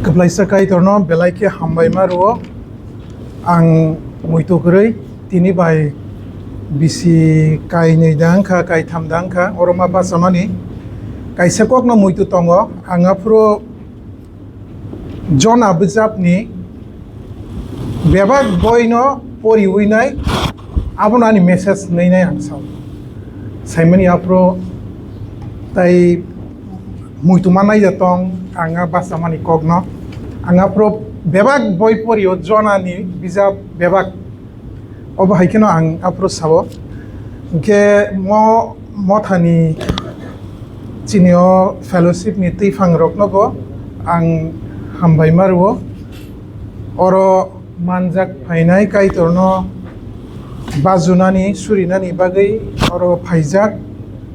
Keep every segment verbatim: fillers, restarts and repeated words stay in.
Kwplaisa Kaitorno belai khe hambaima rwo. Ang muitu kwrwi, tini bai bisi kainwi da wngkha, kaitham da wngkha, oro ma bachamani kaisa kokno muitu tongo. Ang aphuru Jona bijapni bebak boino poriwi nai, abono ani message hwnwi nai ang sao. Saimani aphuru tai muitu manai ya tong, ang a bachamani kokno. Ang aphuru bebak boi porio, Jonani bijap bebak. Obo hai kheno ang aphuru sao. Hwnkhe mo mothani chini o fellowship ni twiphang rokno bo ang hambai ma rwo. Oro manjak phainai Kaitorno bajunani, surinani bagwi oro phaijak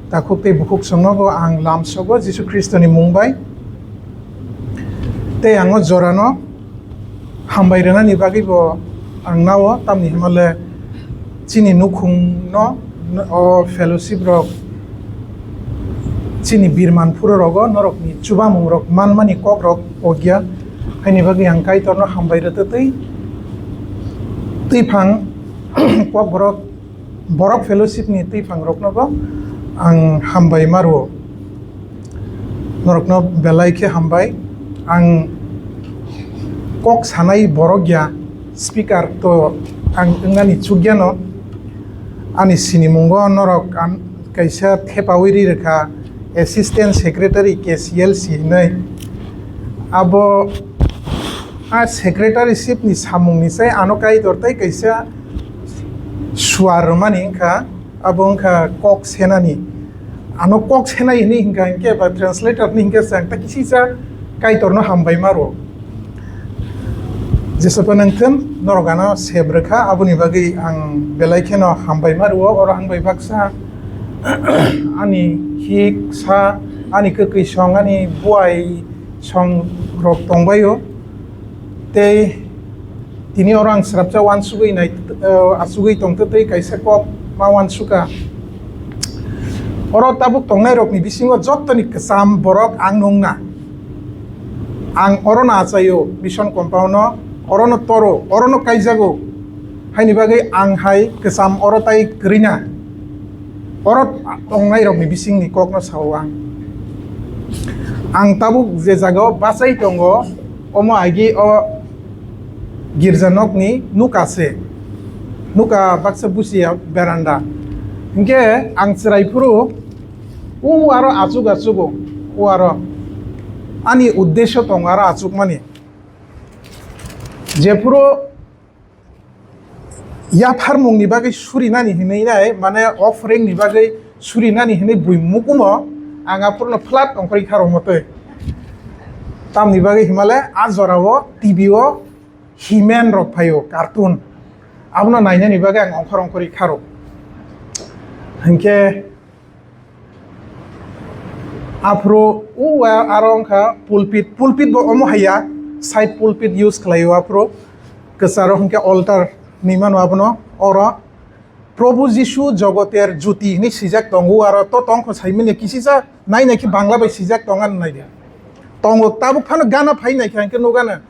takhuk tei bukhuk songno bo ang lamsogo Jisu Khristoni mung bai. Tei ang o jorano hambai rwnani bagwi bo ang nao, tamni hwnmale chini nukhungno o fellowship rok, chini birman phuru rogo norokni chubamung rok manmani kok rok pogya, haini bagwi ang Kaitorno hambai rwtwi twi, twiphang kok borok, borok fellowship ni twiphang rokno bo ang hambai ma rwo. Norokno belai khe hambai. Ang kok sanai borok ya, speaker to ang wngnani chukya no. Ani sinimungo norok ang kaisa thepaui ri rwkha, Assistant Secretary K C L C hinwi. Abo a secretaryship ni samung ni sai ano Kaitor tai kaisa suar rwmani wngkha, abo wngkha kok senani. Ano kok senai hinwi hinkha hinkhe ba translator ni hinkhe chwng ta kisisa Kaitorno hambai ma rwo. Jesaphano wngthun, norok ano sep rwkha, aboni bagwi ang belai kheno hambai ma rwo. Oro ang bai baksa ani hik sa, ani kwkwi song, ani buai song rok tongbaio. Tei tini oro ang srapsa uansugwi nai, eh, achugwi tongtwtwi kaisa kok ma uansukha. Oro tabuk tongnairokni bisingo jottoni kwcham borok ang nungna. Ang orono achaio, mission compound-o, orono toro, orono kaijago. Haini bagwi ang hai kwcham oro tai kwrwina. Oro tongnairokni bisingni kokno sao ang. Ang tabuk je jagao bachai tongo, omo agi o girja nokni nuka se. Nuka baksa busia veranda. Hinkhe ang chwrai phuru, o aro achuk achugo, o aro ani uddesho tongo aro achukmani. Jephuru yapharmungni bagwi surinani hinwi nai, mane offering ni bagwi surinani hinwi bui mukumo, ang aphurno flat ongkhorwi kha rwmotwi. Tamni bagwi himale a jorao T V o He-Man rok phaio, cartoon. Abono nainani bagwi ang ongkhor ongkhorwi kha rw. Hinkhe aphuru o aro wngkha pulpit. Pulpit bo omo haiya, side pulpit use khlaio aphuru. Kwcharo hinkhe altar hinwi mano abono. Oro Probhu Jisu jogoter jyoti hinwi swijak tongo, aro to tongkho saimanya kisisa nai nai khe Bangla bai swijak tong ano nai de. Tongo, tabuk phano gana phai nai khe hinkhe nugana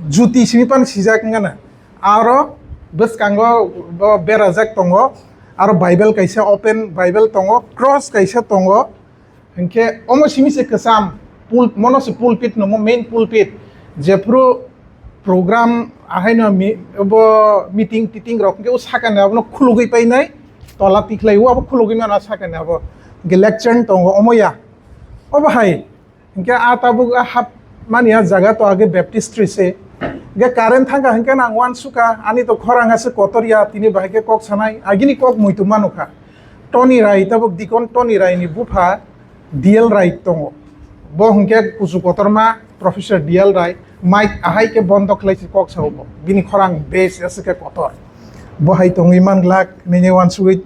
jyoti simi phano swijak wngana. Aro bwskango bo berajak tongo, aro Bible kaisa open Bible tongo, cross kaisa tongo. Hinkhe omo simi se kwcham pul-, mono se pulpit hwnmo, main pulpit. Jephuru program ahaino mi-, bo meeting titing rok hinkhe o sakani abono khulugwi painai, tola tikhlai o abo khulugwi mano sakani abo. Hinkhe lectern tongo omo ya. Obo hai. Hinkhe a tabuk a hap mani a jaga to age baptistry se. Hinkhe current thangkha hinkhe nang uansukha, ani to khorang ase kotor ya, tini bahai khe kok sanai, agini kok muitu manukha. Tony Rai, tabuk Deacon Tony Rai ni bupha D L Rai tongo. Bo hinkhe kuchu kotorma Professor D L Rai, mic ahai khe bondo khlai se kok sao bo. Bini khorang base ase khe kotor. Bo hai tongwi man glak, nini uansugwi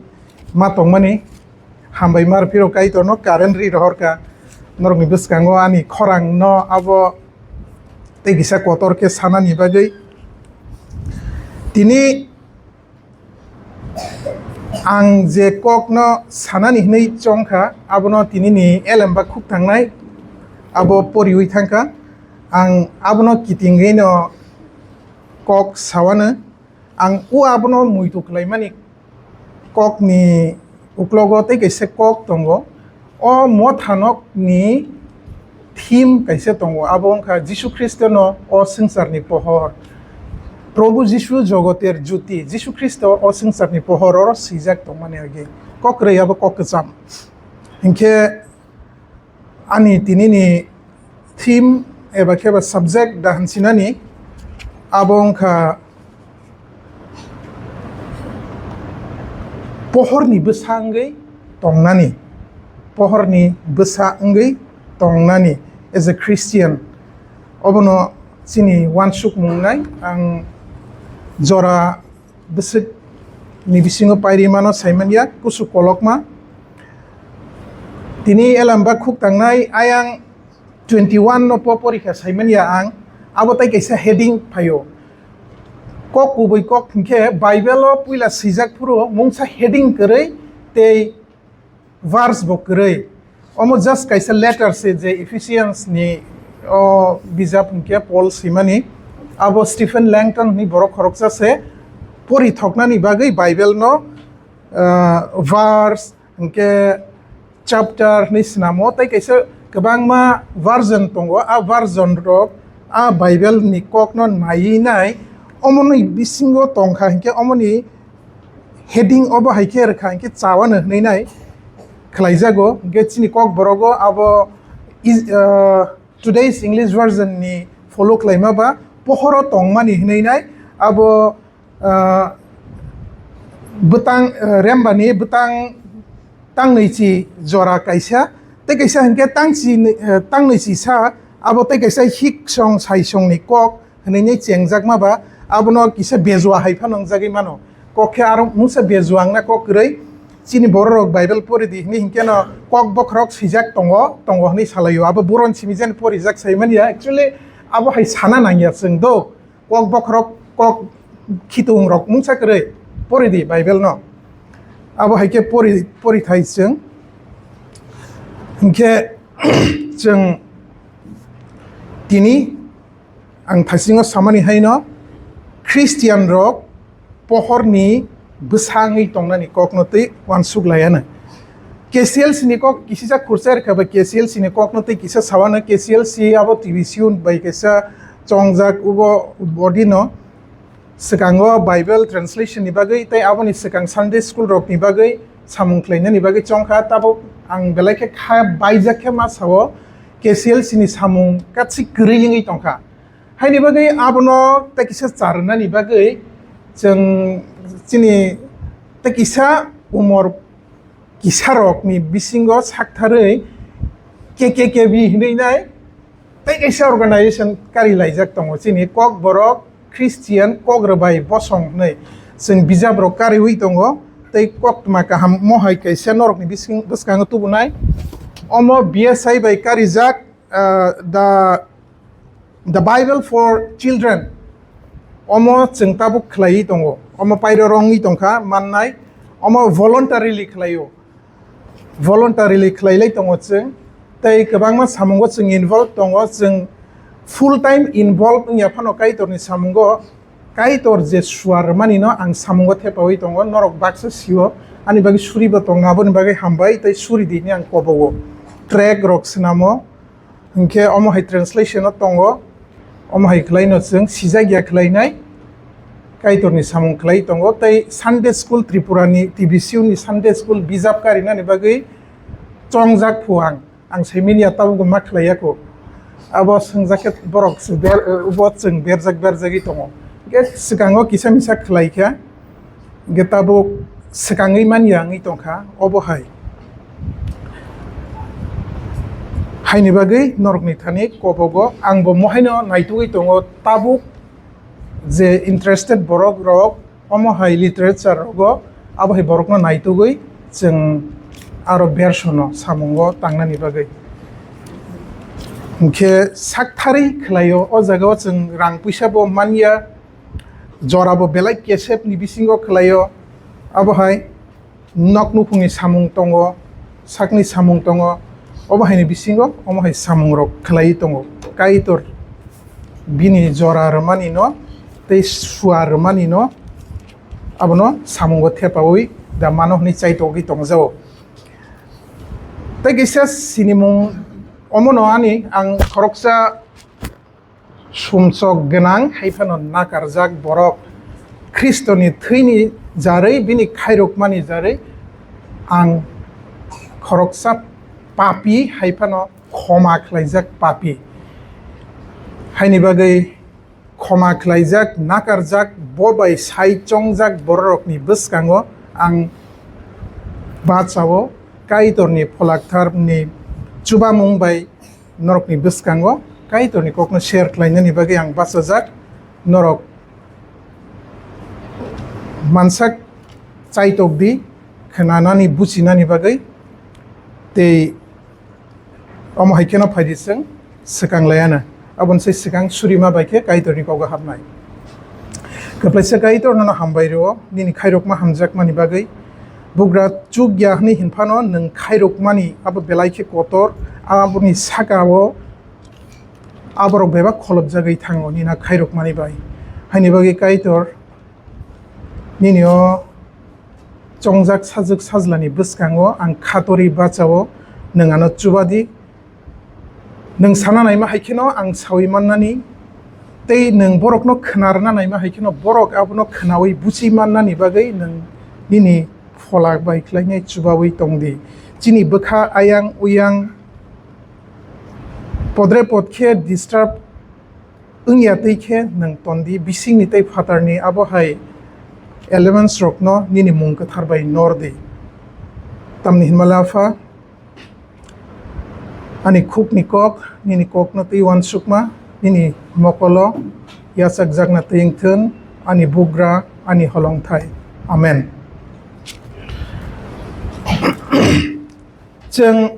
ma tongmani. Hambai mar phiro Kaitorno current ri rohorkha. Norokni bwskango ani khorang no abo tei kisa kotor khe sanani bagwi. Tini ang je kokno sanani hinwi chongkha, abono tinini elem ba khuk thangnai, abo poriwi thangkha. Ang abono kitingwi no kok sawano, ang o abono muitu khlaimani kokni uklogo tei kaisa kok tongo. O mothanokni theme kaisa tongo, abo wngkha Jisu Khristono o swngcharni pohor. Probhu Jisu jogoter jyoti, Jisu Khristo o swngcharni pohor oro swijak tongmani age. Kok kwrwi abo kok kwcham. Hinkhe ani tinini theme eba khe ba subject da hinsinani abo wngkha pohorni bwsa wngwi tongnani, pohorni bwsa wngwi tongnani as a Christian. Obono chini uansukmung wngnai ang jora bwswk ni bisingo pairi mano saimanya kusu kolokma. Tini elam ba khuk tangnai ayang twenty one no po porikha saimanya ang, abo tai kaisa heading phaio. Kok kubui kok hinkhe Bible o puila swijak phuru mungsa heading kwrwi tei verse bo kwrwi. Omo just kaisa letter se je Ephesians ni o bijap hinkhe Paul simani. Abo Stephen Langton ni borok khoroksa se pori thoknani bagwi Bible no, ah, verse hinkhe chapter hinwi swnamo, tei kaisa kwbangma version tongo. A version rok a Bible ni kok no naiwi nai omoni bisingo tongkha hinkhe omoni heading obo hai khe rwkha hinkhe chawano hinwi nai khlaijago. Hinkhe chini kok borogo abo is, ah, today's English version ni follow khlaima ba pohoro tongmani hinwi nai abo, ah, bwtang, ah, rembani bwtang tangnwi chi jora kaisa, tei kaisa hinkhe tangchi, ah, tangnwi chi sa, abo tei kaisa hiksong saisongni kok hinwi chengjak ma ba, abono kisa bejua hai phano wngjagwi mano. Kok khe aro mungsa bejua wngna kok kwrwi. Chini bororok Bible pori di hinwi hinkhe no kok bokhorok swijak tongo, tongo hinwi salaio. Abo buron simi jani porijak sai manya. Actually, abo hai sana nangya chwng do. Kok bokhorok, kok khitung rok mungsa kwrwi pori di Bible no. Abo hai khe pori, pori thai chwng. Hinkhe chwng tini ang thaisingo samani haino Christian rok pohorni bwsa wngwi tongnani kokno twi uansuk laiano. K C L C ni kok kisisa khursa rwkha bai K C L C ni kokno twi kisa sawano. K C L C abo T V C U bai kaisa chongjak ubo body no. Swkango Bible translation ni bagwi tei aboni swkang Sunday school rok ni bagwi samung khlainani bagwi chongkha, tabuk ang belai khe kha baijak khe ma sao, K C L C ni samung katsik kwrwi wngwi tongkha. Haini bagwi abono tei kisa charwnani bagwi chwng chini tei kisa umor kisarokni bisingo saktharwi K K K B hinwi nai tei kaisa organization kari laijak tongo, chini Kokborok Christian Kok Rwbai Bosong hinwi. Chwng bijabrok kariwi tongo tei koktwma kaham mohai kaisa norokni bising-, bwskango tubunai. Omo B S I bai karijak, ah, the The Bible for Children, omo chwng tabuk khlaiwi tongo, omo pairo rongwi tongkha mannai, omo voluntarily khlaio, voluntarily khlailai tongo chwng, tei kwbangma samungo chwng involve tongo, chwng full time involve wngya phano Kaitorni samungo, Kaitor je suar rwmani no ang samungo thepawi tongo, norok baksa sio, ani bagwi suribo tongo, aboni bagwi hambai tei suri di hinwi ang kobogo, track rok swnamo. Hinkhe omo hai translation o tongo, omo hai khlaino chwng sijak ya khlainai, Kaitorni samung khlai tongo, tei Sunday School Tripura ni T B C U ni Sunday School bijap karinani bagwi chongjak phu ang, ang sai manya tabukbo ma khlaiya kho. Abo swngjak khe borok se ber-, ubo chwng berjak berjagwi tongo. Hinkhe swkango kisa misa khlaikha. Hinkhe tabuk swkangwi manya wngwi tongkha obo hai. Haini bagwi norokni thani kobogo angbo mohaino naitugwi tongo, tabuk je interested borok rok omo hai literature rogo abo hai borokno naitugwi chwng aro bersono samungo tangnani bagwi. Hinkhe saktharwi khlaio, o jagao chwng rang puisa bo manya, jorabo belai kesep ni bisingo khlaio, abo hai nok nukhungni samung tongo, sakni samung tongo, obo haini bisingo omo hai samungrok khlaiwi tongo. Kaitor bini jora rwmani no tei sua rwmani no abono samungo thepaui da mano hwnwi chaitogwi tongjago. Tei kisa sinimung omono ani ang khoroksa sumsok gwnang hai phano nakarjak borok, Khristoni thwini jarwi bini khairokmani jarwi ang khoroksa papi hai phano khoma khlaijak papi. Haini bagwi khoma khlaijak, nakarjak, bo bai sai chongjak bororokni bwskango ang bachao Kaitorni Pholaktarni chubamung bai norokni bwskango Kaitorni kokno share khlainani bagwi ang bachajak. Norok mansak chaitok di, khwnanani, buchinani bagwi, tei omo hai kheno phai di chwng swkang laiana. Aboni sai swkang surima bai khe Kaitorni kogo habnai. Kwplaisa Kaitor nono hambai rwo, nini khairokma hamjakmani bagwi. Bugra chuk ya hwnwi hin phano nwng khairokmani abo belai khe kotor, aboni saka-o aborok bebak kholopjagwi thango nina khairokmani bai. Haini bagwi Kaitor nini o chongjak sajwk sajlani bwskango ang khatorwi bachao nwng ano chubadi. Nwng sana naima hai kheno ang saui mannani, tei nwng borokno khwnarwna naima hai kheno borok abono khwnaui buchi mannani bagwi nwng nini phola bai khlainai chubaui tongdi. Chini bwkha ayang uyang podre pod khe disturb wngya twi khe nwng tondi, bisingni tei phatarni abo hai elements rokno nini mung kwthar bai nordi. Tamni hinmale Apha, ani khukni kok, nini kokno twi uansukma, nini mokolo yachakjakna twi wngthun, ani bugra, ani holongthai. Amen. Chwng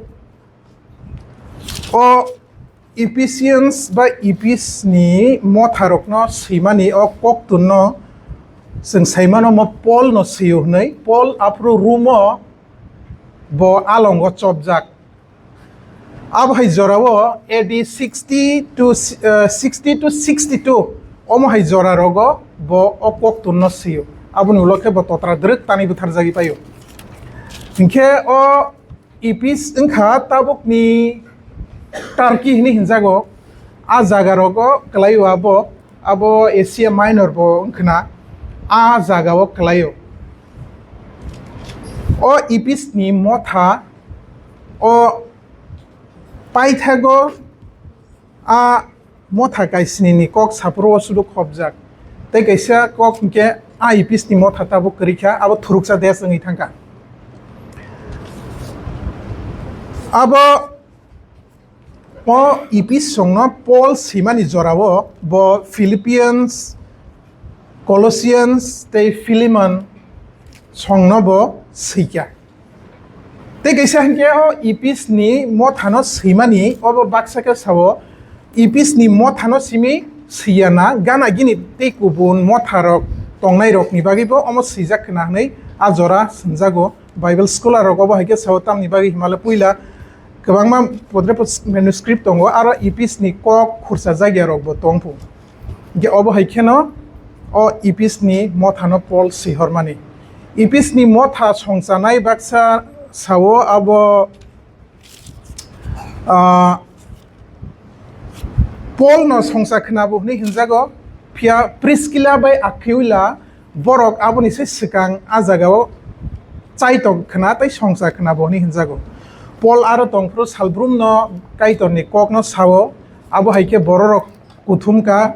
o Ephesians ba Ephesni motharokno swimani o koktunno chwng saimano, mo Paulno swio hwnwi. Paul aphuru Rumo bo alongo chopjak. Abo hai jorao A D sixty to, eh, sixty to sixty-two omo hai jora rogo bo o koktunno swio. Aboni ulo khe bo totra dwrwk tani bwtharjagwi paio. Hinkhe o Epis wngkha tabukni Turkey hinwi hinjago. A jaga rogo kwlaio abo, abo Asia Minor bo wngkhna, a jaga o kwlaio. O Epis ni motha o paithago a motha kaisni ni kok saphuru o sudu khopjak. Tei kaisa kok hinkhe a Epis ni motha tabuk kwrwi kha, abo thuruksa desh wngwi thangkha. Abo o Epis songno Paul swimani jorao bo Philippians, Colossians tei Philemon songno bo swikha. Tei kaisa hinkhe o Epis ni mothano swimani, obo baksa khe sao, Epis ni mothano simi swiyana, gana gini tei kubun motharok tongnairokni bagwibo omo swijak khna hwnwi a jora swnjago. Bible scholar rok obo hai khe sao, tamni bagwi himale puila kwbangma podre pod manuscript tongo, aro Epis ni kok khursa jagia rokbo tongphu. Hinkhe obo hai kheno o Epis ni mothano Paul swihormani. Epis ni motha songchanai baksa sao abo, ah, Paul no songcha khna bo hwnwi hinjago, phiya Priskila bai Akwila borok aboni se swkang a jagao chaitok khna tei songcha khna bo hwnwi hinjago. Paul aro tongphuru salbrumno Kaitorni kokno sao, abo hai khe bororok kuthum ka,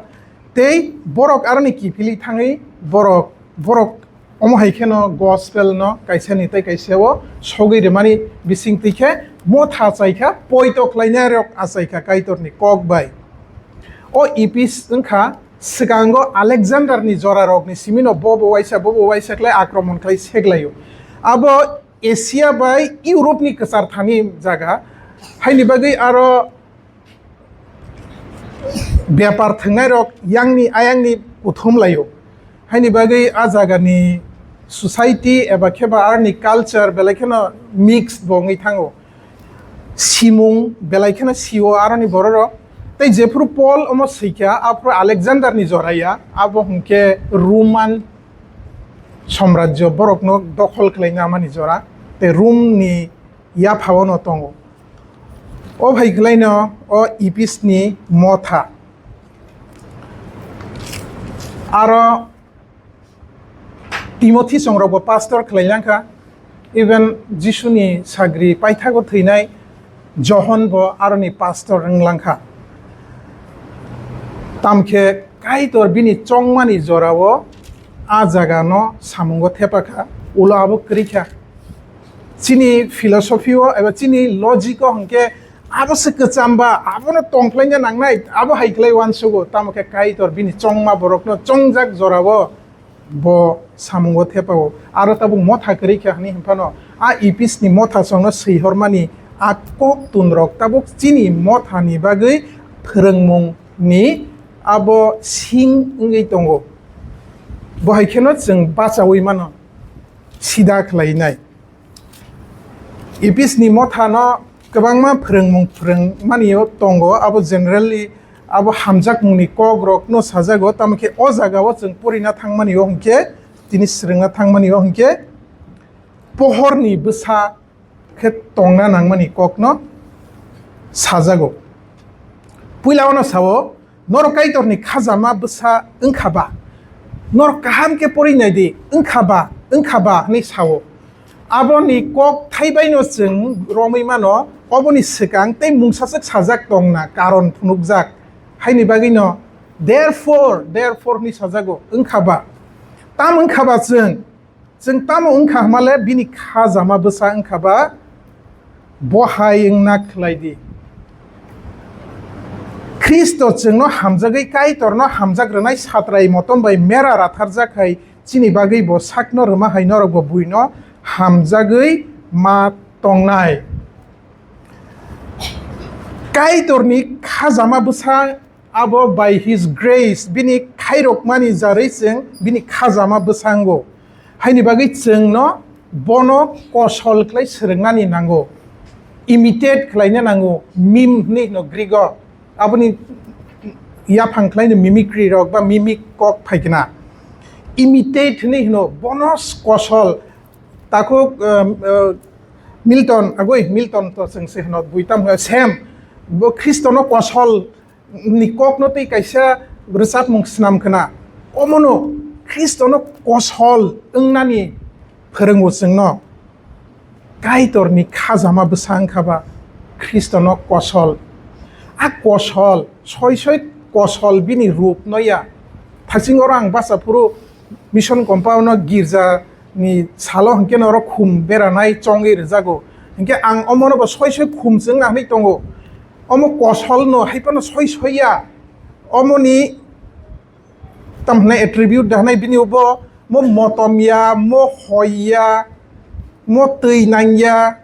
tei borok aroni kiphilwi thangwi borok, borok omo hai kheno gospel no kaisa ni tei kaisa o sogwi rwmani bising twi khe motha achai kha, poito khlainai rok achai kha Kaitor ni kok bai. O Epis wngkha swkango Alexander ni jora rok ni simi no bo bo waisa, bo bo waisa khlai akromon khlai seglaio. Abo Asia bai Europe ni kwchar thani jaga, haini bagwi aro bepar thwngnai rok yangni ayangni kuthum laio. Haini bagwi a jagani society eba khe ba aroni culture belai kheno mixed bo wngwi thango. Simung belai kheno sio aroni bororok. Tei jephuru Paul omo swikha, aphuru Alexander ni jora ya, abo hwnkhe Roman samrajyo borokno dokhol khlaina mani jora, tei Rome ni yaphao no tongo. O hai khlaino o Epis ni motha. Aro Timothy songrokbo pastor khlai langkha, even Jisuni sagri paithago thwinai Johon bo aroni pastor wng langkha. Tamkhe Kaitor bini chongmani jorao a jagano samungo thepakha, ulo abo kwrwikha. Chini philosophy o eba chini logic o hwnkhe abo se kwcham ba, abono tongkhlaina nangnai, abo hai khlai uansugo, tamo khe Kaitor bini chongma borokno chongjak jorao bo samungo thepao. Aro tabuk motha kwrwi kha hwnwi hwnphano, a Epis ni motha songno swihormani a kok tunrok tabuk chini motha ni bagwi phwrwngmung ni abo sing wngwi tongo. Bo hai kheno chwng bachaui mano, sida khlainai. Epis ni motha no kwbangma phwrwngmung phwrwngmani o tongo, abo generally abo hamjakmung ni kok rok no sajago, tamo khe o jaga o chwng porina thangmani o hwnkhe, tini swrwngna thangmani o hwnkhe, pohor ni bwsa khe tongna nangmani kok no sajago. Puila o no sao, norok Kaitor ni khajama bwsa wngkha ba? Norok kaham khe porwi nai di, wngkha ba, wngkha ba hwnwi sao. Aboni kok thaibai no chwng romwi mano, oboni swkang tei mungsaswk sajak tongna karon phunukjak. Haini bagwi no therefore, therefore hwnwi sajago, wngkha ba? Tam wngkha ba chwng? Chwng tamo wngkha hwnmale bini khajama bwsa wngkha ba? Bo hai wngna khlai di. Khristo chwngno hamjagwi Kaitorno hamjak rwnai satrai motom bai mera ratharjak hai chini bagwi bo sakno rwma hai norokbo buino hamjagwi ma tongnai. Kaitorni khajama bwsa abo by his grace, bini khairokmani jarwi chwng bini khajama bwsango. Haini bagwi chwngno bono kosol khlai swrwngnani nango, imitate khlaina nango, mim hwnwi hwno Greek o. Aboni yaphang khlaino mimicry rok ba mimic kok phaikna. Imitate hwnwi hwno bono kosol. Takhuk, um, uh, Milton, agoi Milton to chwng se hwno bui tam hwno Sam, bo Khristono kosol ni kokno tei kaisa rwchapmung snam khna. Omono Khristono kosol wngnani phwrwngo chwngno. Kaitorni khajama bwsa wngkha ba Khristono kosol. A kosol, soi soi kosol bini rup no ya. Thakching oro ang bacha phuru mission compound no girja ni salo hwnkhe no oro khum beranai chongwi rwjago. Hwnkhe ang omono bo soi soi khum chwng nangwi tongo. Omo kosol no hai phano soi soi ya. Omo ni tam hwnai attribute da hwnai bini bo mo motom ya, mo hoi ya, mo twi nang ya.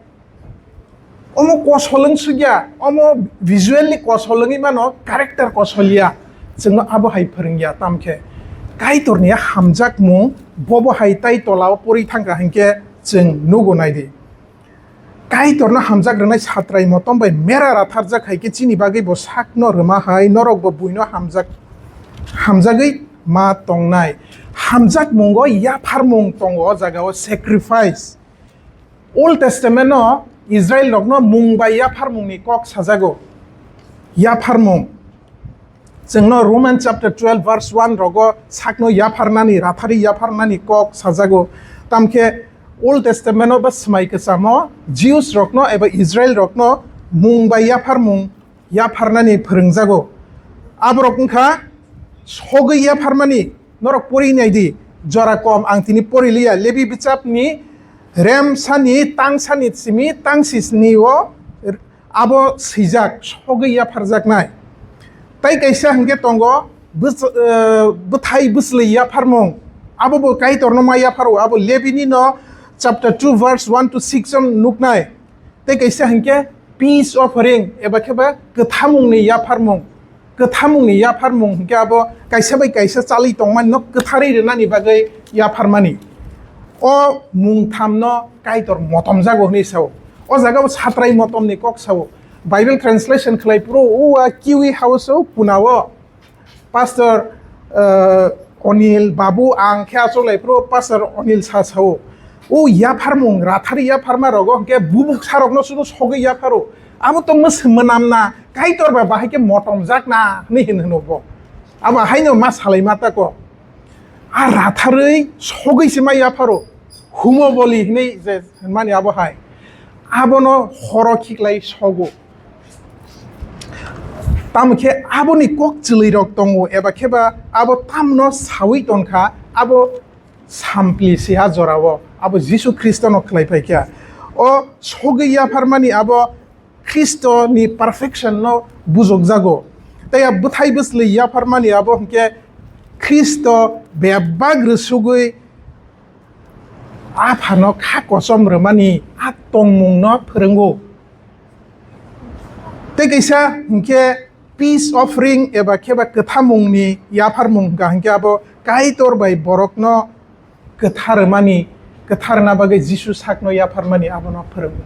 Omo kosol wng suk ya, omo visually kosol wngwi mano, character kosol ya. Chwngno abo hai phwrwng ya, tam khe Kaitorni hamjakmung bobo hai tai tola o pori thang kha hinkhe chwng nugo nai di. Kaitorno hamjak rwnai satrai motom bai mera ratharjak hai khe chini bagwi bo sakno rwma hai norok bo buino hamjak, hamjagwi ma tongnai. Hamjakmungo yapharmung tongo o jaga o, sacrifice. Old Testament no Israel rokno mung bai yapharmung ni kok sajago. Yapharmung. Chwngno Roman chapter twelve verse one rogo sakno yapharnani, rathari yapharnani kok sajago. Tamkhe Old Testament o ba Swmai Kwchamo Jews rokno eba Israel rokno mung bai yapharmung yapharnani phwrwngjago. Aborok wngkha sogwi yapharmani, norok pori nai di, jora kom ang tini pori liya, Lebi bwchapni rem sani, tang sani simi, tang sisni o abo swijak, sogwi yapharjaknai. Tai kaisa hwnkhe tongo, bwch-, eh, bwthai bwchlwi yapharmung, abo bo Kaitorno ma yapharo, abo Lebini no chapter two verse one to six o nuknai. Tei kaisa hinkhe peace offering eba khe ba kwthamungni yapharmung. Kwthamungni yapharmung hinkhe abo kaisa bai kaisa chalwi tongmani no kwtharwi rwnani bagwi yapharmani. O mung thamno Kaitor motomjago hwnwi sao. O jaga o satrai motomni kok sao. Bible translation khlai phuru o a kiwi house o puna o Pastor, uh, Onil Babu ang khe achuk lai phuru Pastor Onil sa sao. O yapharmung rathari yapharma rogo hwnkhe bubuk sarokno sudu sogwi yapharo. Abo to mwswng mwnamna Kaitor ba bahai khe motomjakna hwnwi hin hwno bo. Abo haino ma salai ma tako. A ratharwi sogwi se ma yapharo. Humo boli hwnwi je hwnmani abo hai. Abono horo khiklai sogo. Tamo khe aboni kok chwlwi rok tongo eba khe ba abo tamno sawi tongkha, abo sampli se a jorao abo Jisu Khristono khlai phaikha. O sogwi yapharmani abo Khristoni perfection no bujokjago. Tei a bwthai bwsli yapharmani abo hwnkhe Khristo bebak rwsugwi Aphano kha kochom rwmani a tongmungno phwrwngo. Tei kaisa hwnkhe peace offering eba khe ba kwthamungni yapharmung hwnkha hwnkhe abo Kaitor bai borokno kwthar rwmani, kwthar rwna bagwi Jisu sakno yapharmani abono phwrwngo.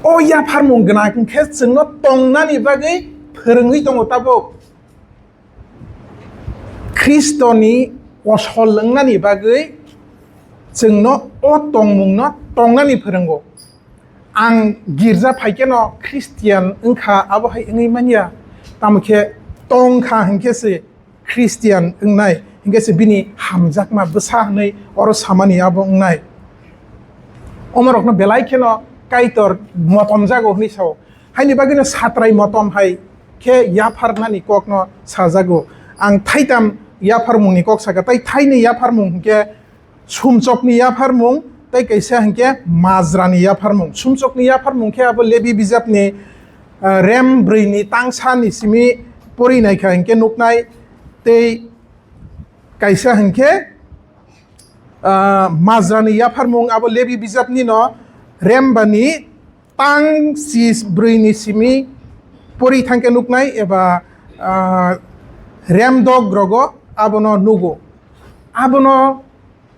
O yapharmung gwnang hwnkhe chwngno tongnani bagwi phwrwngwi tongo tabuk. Khristoni kosol wngnani bagwi chwngno o tongmungno tongnani phwrwngo. Ang girja phai kheno Khristian wngkha, abo hai wngwi manya. Tamo khe tongkha hinkhe se Khristian wngnai, hinkhe se bini hamjakma bwsa hwnwi oro samani abo wngnai. Omorokno belai kheno Kaitor motomjago hwnwi sao. Haini bagwino satrai motom hai khe yapharnani kokno sajago. Ang thaitam yapharmungni kok saka, tei thaini yapharmung hinkhe sumchokni yapharmung, tei kaisa hinkhe majrani yapharmung. Sumchokni yapharmung khe abo Lebi bijapni, ah, rem brwini tangsani simi pori naikha hinkhe nuknai, tei kaisa hinkhe, ah, majrani yapharmung abo Lebi bijapnino rembani tang si brwini simi pori thangkhe nuknai eba, ah, remdok rogo abono nugo. Abono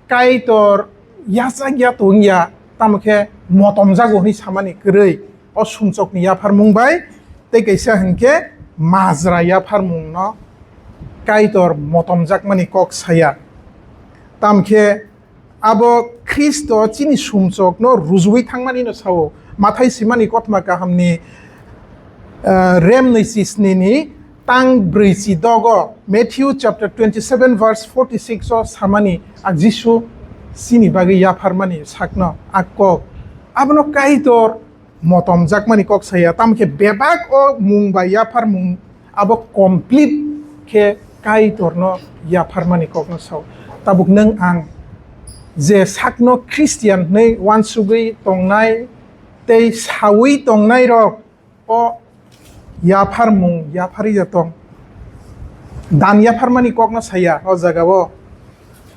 Kaitor yachak ya tong ya, tamo khe motomjago hwnwi samani kwrwi o sumchokni yapharmung bai tei kaisa hinkhe majra yapharmungno Kaitor motomjakmani kok saya. Tamo khe abo Khristo chini sumchokno rujuwi thangmanino sao. Mathai simani kothoma kahamni, eh, remnwi chisnini tang brwi chi dogo, Matthew chapter twenty-seven verse forty-six o samani, a Jisu chini bagwi yapharmani sakno a kok. Abono Kaitor motomjakmani kok saya, tamo khe bebak o mung bai yapharmung abo complete khe Kaitorno yapharmani kokno sao. Tabuk nwng ang je sakno Khristian hwnwi uansugwi tongnai tei saui tongnairok o yapharmung yapharwi ya tong. Dan yapharmani kokno saya o jagao.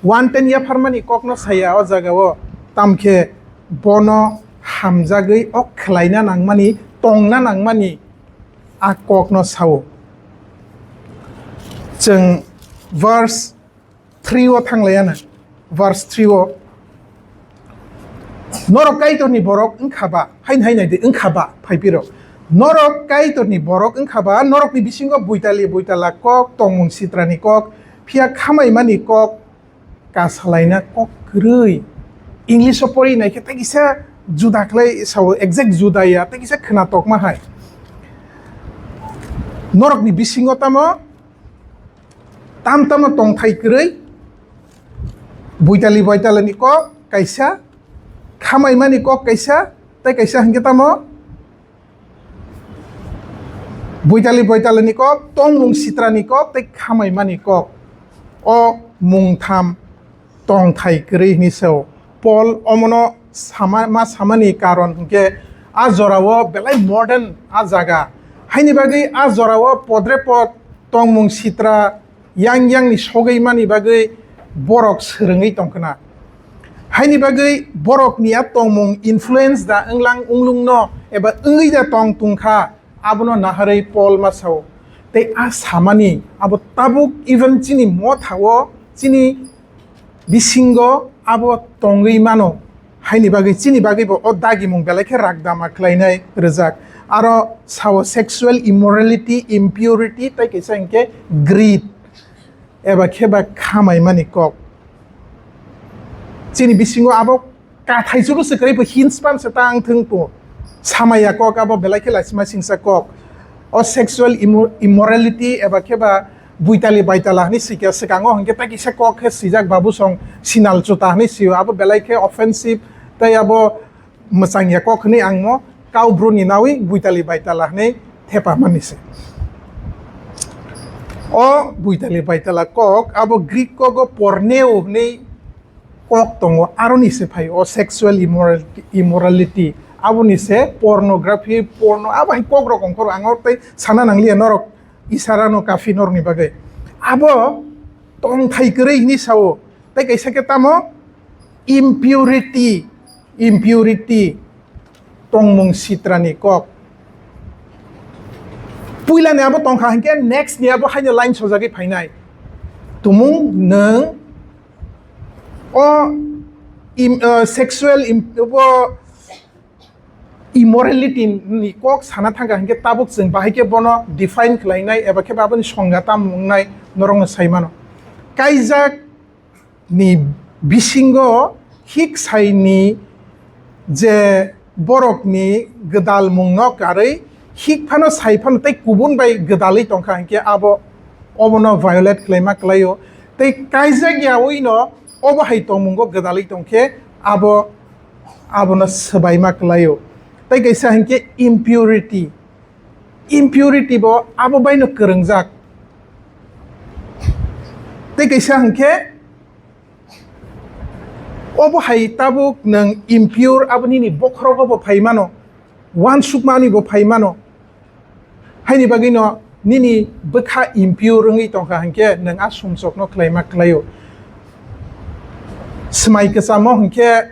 Wanten yapharmani kokno saya o jagao. Tamkhe bono hamjagwi o khlaina nangmani, tongna nangmani a kokno sao. Chwng verse three o thanglaiya na, verse three o, "Norok Kaitorni borok wngkha ba?" Hain hai nai di, "Wngkha ba?" Phai phiro, "Norok Kaitorni borok wngkha ba, norokni bisingo buitali buitala kok, tongmung sitrani kok, phiya khamaimani kok, kasalaina kok kwrwi." English o pori nai khe tei kisa juda khlai sao, exact juda ya, tei kisa khwna tokma hai. Norokni bisingo tamo tam tamo tongthai kwrwi, buitali buitalani kok kaisa, khamaimani kok kaisa, tei kaisa hinkhe tamo buitali buitalani kok, tongmung sitrani kok tei khamaimani kok. O mungtham tongthai kwrwi hwnwi sao. Paul omono sama, ma samani karon hinkhe a jorao belai modern a jaga. Haini bagwi a jorao podre pod tongmung sitra yang yangni sogwi mani bagwi borok swrwngwi tongkhna. Haini bagwi borokni a tongmung influence da wnglang wnglungno eba wngwi da tong tongkha, abono naharwi Paul ma sao. Tei a samani abo tabuk even chini mothao, chini bisingo abo tongwi mano. Haini bagwi chini bagwi bo o dagimung belai khe rakdama khlainai rwjak. Aro sao sexual immorality, impurity, tei kaisa hinkhe greed, eba khe ba khamai mani kok. Chini bisingo abo kathai churu se kwrwi bo hinspang se tang thung to. Samaya kok abo belai khe laisima singsa kok. O sexual immo-, immorality eba khe ba buitali baitala hwnwi sikya swkango hinkhe tei kisa kok khe sijak babu song sinal chuta hwnwi sio. Abo belai khe offensive tei abo mwchangya kok hwnwi ang mo kau bru ni nawi buitali baitala hwnwi thepa mani se. O buitali baitala kok abo Greek kogo porneo hwnwi kok tongo, aroni se phai o sexual immorality, immorality, aboni se pornography, porno, abo hai kok rok ongkhoro ang o tei sana nangliya norok isara no kafi norokni bagwi. Abo tongthai kwrwi hwnwi sao, tei kaisa khe tamo impurity, impurity, tongmung sitrani kok. Puilani abo tongkha hinkhe next ni abo haino line sojagwi phainai. Tumung nwng o im-, uh, sexual im-, bo immorality ni kok sana thangkha hinkhe tabuk chwng bahai khe bono define khlainai eba khe aboni songya tam wngnai norokno sai mano. Kaijak ni bisingo hik saini je borokni gwdalmungno karwi hik phano sai phano tei kubun bai gwdalwi tongkha hinkhe abo obono violate khlaima kwlaio tei kaijak yawi no obo hai tongmungo gwdalwi tongkhe abo abono swbaima kwlaio. Tei kaisa hinkhe impurity, impurity bo abo baino kwrwngjak. Tei kaisa hinkhe obo hai tabuk nwng impure abo nini bokhorogo bo phai mano, wansukmani bo phai mano. Haini bagwino nini bwkha impure wngwi tongkha hinkhe nwng a sumsokno khlaima khlaio. Swmai kwchamo hinkhe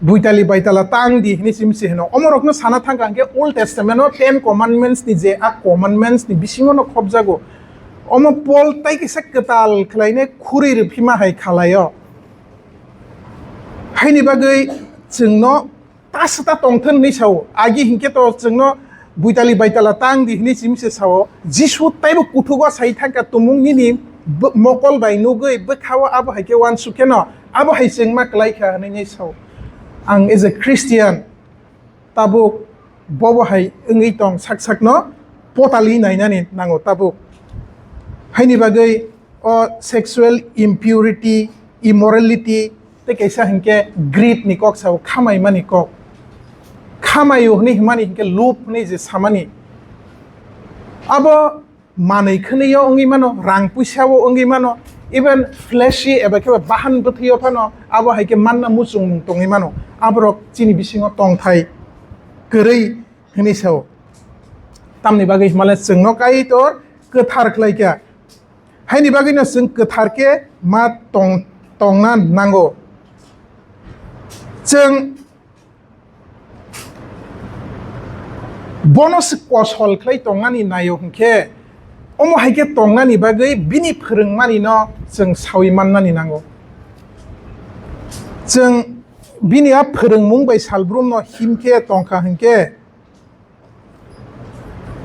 buitali baitala tang di hwnwi simi se hwno. Omorokno sana thangkha hinkhe Old Testament o Ten Commandments ni je a commandments ni bisingo no khopjago. Omo Paul tai kisa kwtal khlainai khuri rwphima hai khalaio. Haini bagwi chwngno ta swta tongthon hwnwi sao. Agi hinkhe to chwngno buitali baitala tang di hwnwi simi se sao. Jisu taibo kuthugo sai thangkha tumung nini bo-, mokol bai nugwi bwkhao abo hai khe wansuk kheno abo hai chwngma kwlai kha hwnwi sao. Ang as a Christian tabuk bobo hai wngwi tong sak sakno potali nainani nango tabuk. Haini bagwi o sexual impurity, immorality, tei kaisa hinkhe greed ni kok sao, khamai mani kok. Khamaio hwnwi himani hinkhe lub hwnwi je samani. Abo manwi khwnwi o wngwi mano, rang puisa o wngwi mano, even fleshy eba khe bahan bwthwi o phano abo hai khe manna muchungmung tongwi mano. Aborok chini bisingo tongthai kwrwi hwnwi sao. Tamni bagwi himale chwngno Kaitor kwthar khlai kha. Haini bagwino chwng kwthar khe ma tong-, tongna nango. Chwng bono se kosol khlai tongnani naio hinkhe, omo hai khe tongnani bagwi bini phwrwngmani no chwng sawi mannani nango. Chwng bini a phwrwngmung bai salbrum no him khe tongkha hinkhe,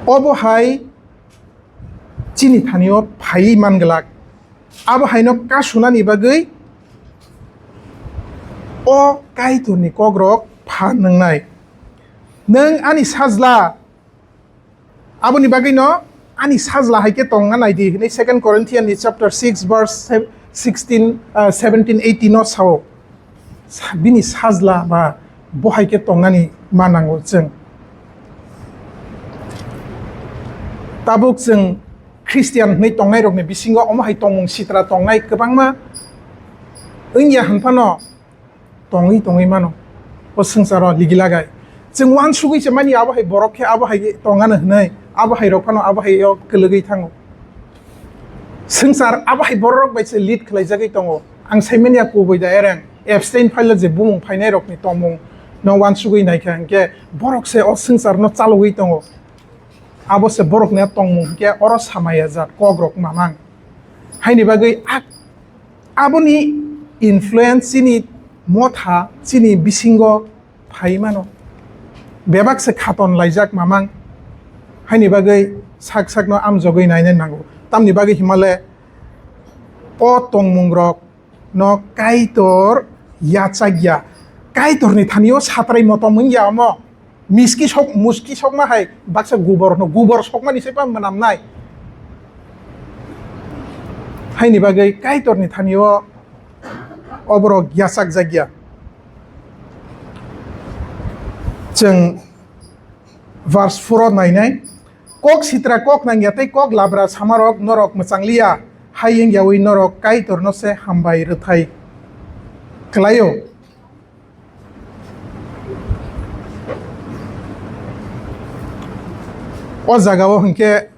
obo hai chini thanio phaiwi man glak. Abo haino kasunani bagwi o Kaitorni kokrok phan wngnai. Nwng ani sajla, aboni bagwino ani sajla hai khe tongna nai di hwnwi Second Corinthians ni chapter six verse sixteen, uh, seventeen, eighteen no sao. Sa-, bini sajla ba bo hai khe tongnani ma nango chwng. Tabuk chwng Christian hwnwi tongnairokni bisingo omo hai tongmung sitra tongnai kwbangma wngya hwn phano tongwi tongwi mano o swngcharo ligi lagai. Chwng uansugwi se mani abo hai borok khe abo hai tongano hwnwi, abo hai rok phano abo hai o kwlwgwi thango. Swngchar abo hai borok bai se lead khlaijagwi tongo. Ang saimanya kubui da ereng abstain phaila je bumung phainai rokni tongmung no uansugwi naikha hinkhe borok se o swngchar no chalogwi tongo. Abo se borokni a tongmung hinkhe oro samaya jat kok rok mamang. Haini bagwi a-, aboni influence chini motha chini bisingo phai mano. bebak se khaton laijak mamang, haini bagwi sak sakno amjogwi nainai nango. Tamni bagwi himale o tongmungrok no Kaitor yachak ya. Kaitorni thani o satrai motom wng ya omo. Miski sok, muski sokma hai baksa gubor no, gubor sokmani se pa mwnam nai. Haini bagwi Kaitorni thani o oborok yachak jak ya. Chwng verse four o nainai, kok sitra kok nangya tei kok labra samarok norok mwchang liya, hai wng yaui norok Kaitorno se hambai rwthai kwlaio. O jagao hwnkhe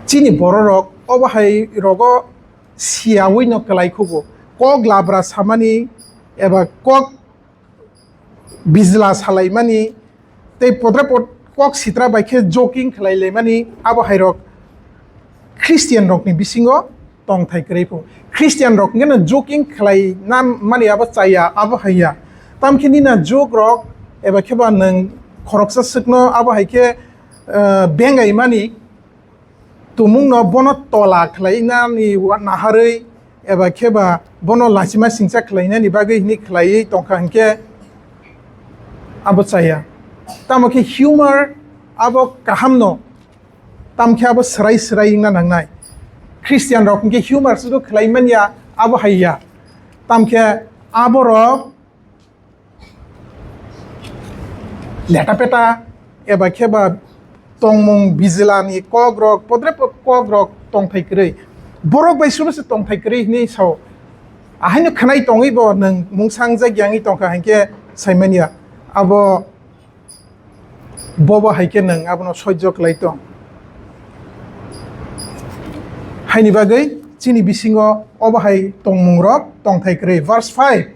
chini bororok obo hai rogo siyaui no kwlai khugo, kok labra samani eba kok bijla salaimani tei podre pod kok sitra bai khe joking khlai laimani, abo hai rok Christian rokni bisingo tongthai kwrwi pho. Christian rok hwnkhe no joking khlai na mani abo chaya, abo hai ya. Tamkhe nina jok rok eba khe ba nwng khoroksa swkno abo hai khe, eh, bengai mani, tumungno bono tola khlai nani naharwi eba khe ba bono lachima singcha khlai nani bagwi hini khlaiwi tongkha hwnkhe abo chaya. Tamo khe humor abo kaham no. Tamkhe abo swrai swrai wngna nangnai. Christian rok hwnkhe humor sudu khlai manya, abo hai ya. Tamkhe aborok leta peta eba khe ba tongmung bijilani kok rok, podre pod kok rok tongthai kwrwi. Borok bai sudu se tongthai kwrwi hinwi sao. Ahaino khwnai tongwi bo nwng mungsa wngjak ya wngwi tongkha hinkhe saimanya. Abo Bobo hai khe nwng abono soijo khlai tong. Haini bagwi chini bisingo obo hai tongmungrok tongthai kwrwi. Verse five,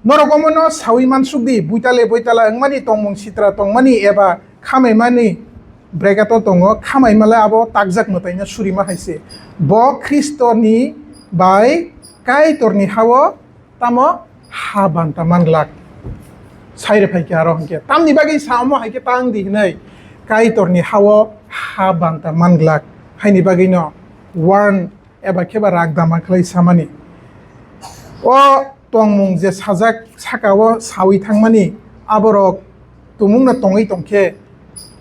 norok omono saui mansuk di, buitale buitala wngmani tongmung sitra tongmani eba khamaimani brekato tongo, khamaimale abo takjak mwtaino surima hai se. Bo Khristoni bai Kaitorni hao tamo ha banta man glak. Sai rw phai khe aro hinkhe tamni bagwi sa omo hai khe tang di hinwi Kaitorni hao ha banta man glak. Haini bagwino warn eba khe ba rak dama khlai samani. O tongmung je sajak saka o saui thangmani aborok tumungno tongwi tongkhe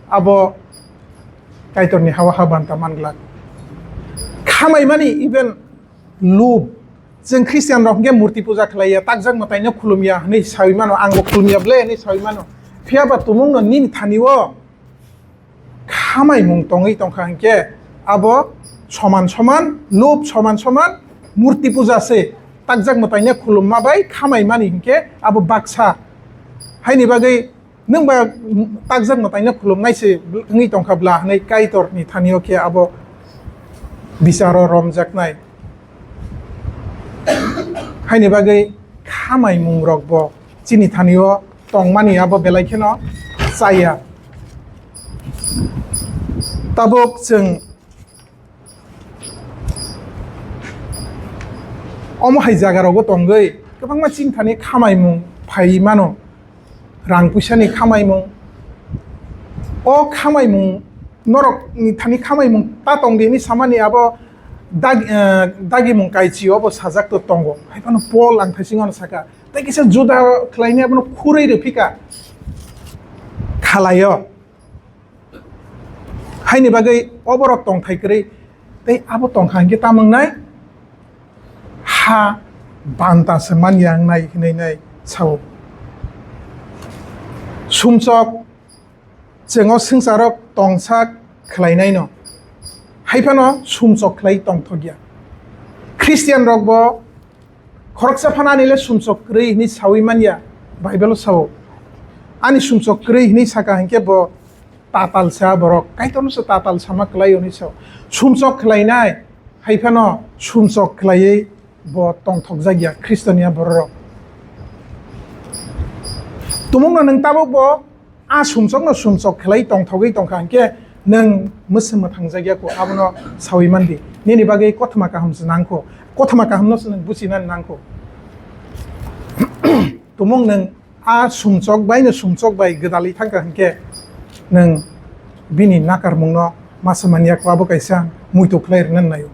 abo Kaitorni hao ha banta man glak. Khamaimani even lub. Chwng Christian rok hwnkhe murti puja khlaiya, takjak mwtaino khulumya hwnwi saui mano, angbo khulumya ble hwnwi saui mano. Phiya ba tumungno nini thani o khamaimung tongwi tongkha hinkhe abo soman soman, lub soman soman murti puja se, takjak mwtaino khulumma bai khamaimani hinkhe abo baksa. Haini bagwi Nwng ba takjak mwtaino khulumnai se wngwi tongkha bla hwnwi Kaitorni thani-o khe abo bicharo romjaknai. Haini bagwi khamaimungrokbo chini thani-o tongmani abo belai kheno chaya. Tabuk chwng omo hai jagarogo tongwi kwbangma chini thani khamaimung phai mano, rang puisani khamaimung. O khamaimung norokni thani khamaimung ta tong di hwnwi samani abo dag-, eh, dagimung kaichio bo sajak to tongo. Hai phano Pol ang thaisingo saka, tei kisa juda khlainai abono khurui rw phika khalaio. Haini bagwi oborok tongthai kwrwi tei abo tongkha hinkhe tamo wngnai? Ha banta se man ya wngnai hinwi nai sao. Sumsok chwng o swngcharo tongsa khlainaino hai phano sumsok khlai tongthokya. Christian rokbo Khoroksa phano ani le sumsok kwrwi hwnwi saui man ya, Bible-o sao. Ani sumsok kwrwi hwnwi saka hinkhe bo tatal sa borok, Kaitorno se tatal sama kwlai hwnwi sao. Sumsok khlainai hai phano sumsok khlaiwi bo tongthokjak ya Khristoni a bororok. Tumungno nwng tabuk bo A sumsokno sumsok khlai tongthogwi tongkha hinkhe nwng mwswk mwthangjak ya kho, abono saui man di. Nini bagwi kothoma kaham se nang kho, kothoma kahamno se nwng buchinani nang kho. Tumung nwng a sumchok bai no sumchok bai gwdalwi thangkha hinkhe nwng bini nakarmungno masa manya khe abo kaisa muitu khlai rwna naio.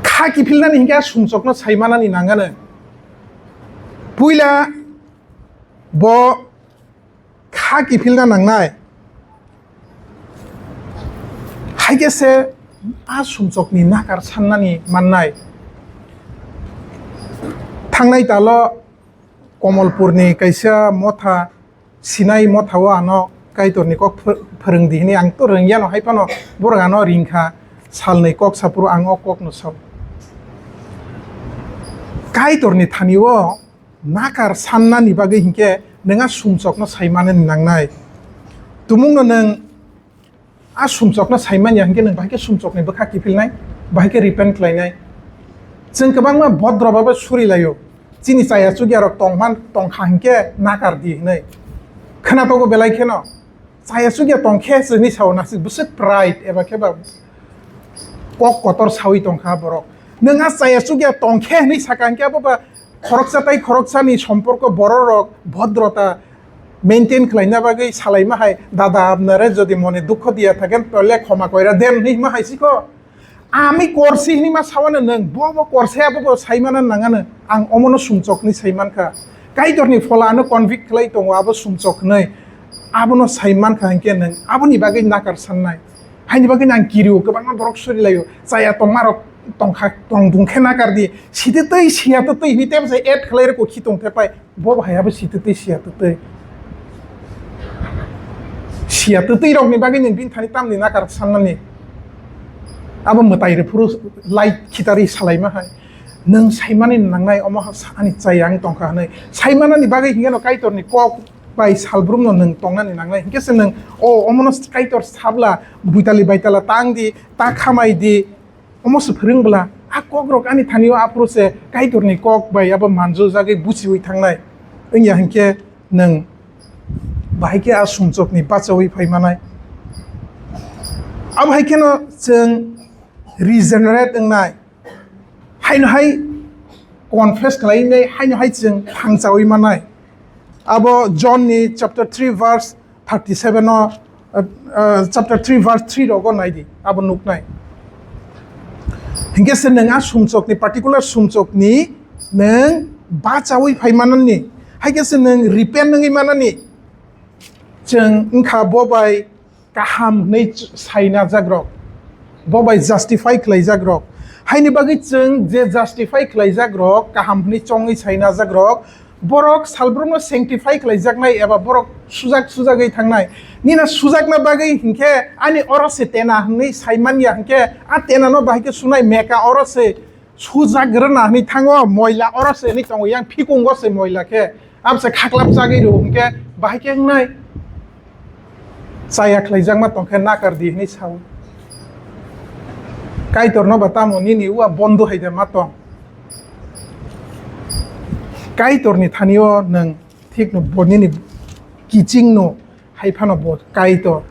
Kha kiphilnani hinkhe a sumchokno saimanani nangano. Puila bo kha kiphilna nangnai. Hai khe se a sumchokni nakar sannani mannai. Thangnai talo Komolpurni kaisa motha, Sinai mothao ano Kaitorni kok phw-, phwrwng di hwnwi ang to rwngya no, hai phano borok ano ringkha salnwi kok saphuru ang o kokno sao. Kaitorni thani-o nakar sannani bagwi hinkhe nwng a sumchokno saimanani nangnai. Tumungno nwng a sumchokno saimanya hinkhe nwng bahai khe sumchokni bwkha kiphilnai, bahai khe repent khlainai. Chwng kwbangma bodro babo surilaio. Chini chaya chugyarok tongman tongkha hinkhe nakar di hwnwi. Khwnatogo belai kheno. Chaya chukya tongkhe se hwnwi sao nasik bwswk pride eba khe ba kok kotor sawi tongkha borok. Nwng a chaya chukya tongkhe hwnwi saka hinkhe abo ba khoroksa tai khoroksani somporko bororok bhodrota maintain khlaina bagwi salaima hai, "Dada, apnare jodi mone dukho diya thaken, tohle khoma koira den," hwnwi hima hai sikho. Ami korsi hwnwi ma sawano nwng, bo bo korse abo bo saimana nangano, ang omono sumchokni saimankha. Kaitorni phola ano convict khlai tongo, abo sumchok hwnwi. Abono saimankha hinkhe nwng aboni bagwi nakar sannai. Haini bagwi ang kirio, kwbangma borok surilaio. Chaya tongmarok tongkha, tong bungkhe nakar di. Sititwi, siyatitwi hwnwi tebsa add khlai rwkho khitong thepai. Bo bahai abo sititwi, siyatitwi. Siyatitwi rokni bagwi nwng bini thani tamni nakar sannani. Abo mwtai rwphuru light khitari salaima hai. Nwng saimani nangnai omo ha sa-, ani chaya ang tongkha hwnwi. Saimanani bagwi hinkhe no Kaitorni kok bai salbrumno nwng tongnani nangnai. Hinkhe se nwng, o, omono Kaitor sabla buitali baitala tang di, ta khamai di, omo se phwrwng bwla. A kokrok ani thani-o aphuru se Kaitorni kok bai abo manjojagwi buchiui thangnai. Wngya hinkhe nwng bahai khe a sumchokni bachaui phai manai. Abo hai kheno chwng regenerate wngnai. Haino hai confess khlai wngnai, haino hai chwng thangchaui manai. Abo John ni chapter three verse thirty seven o, uh, uh, chapter three verse three rogo nai di, abo nuknai. Hinkhe se nwng a sumchokni, particular sumchokni nwng bachaui phai manani, hai khe se nwng repent wngwi manani, chwng wngkha bo bai kaham hwnwi ch-, saina jagrok, bo bai justify khlaijakrok. Haini bagwi chwng je justify khlaijakrok, kaham hwnwi chongwi saina jagrok, borok salbrumno sanctify khlaijaknai eba borok sujak sujagwi thangnai. Nina sujakna bagwi hinkhe ani oro se tena hwnwi saimanya hinkhe, a tenano bahai khe sunai meka oro se sujak rwna hwnwi thango, moila oro se hwnwi tongo, yang phikungo se moila khe, abo se khaklap chagwi rw hinkhe bahai khe wngnai. Chaya khlaijakma tongkhe nakar di hwnwi sao. Kaitorno ba tamo nini ua bondo hai de ma tong. Kaitorni thani-o nwng thikno bo nini kichingno hai phano bo Kaitor,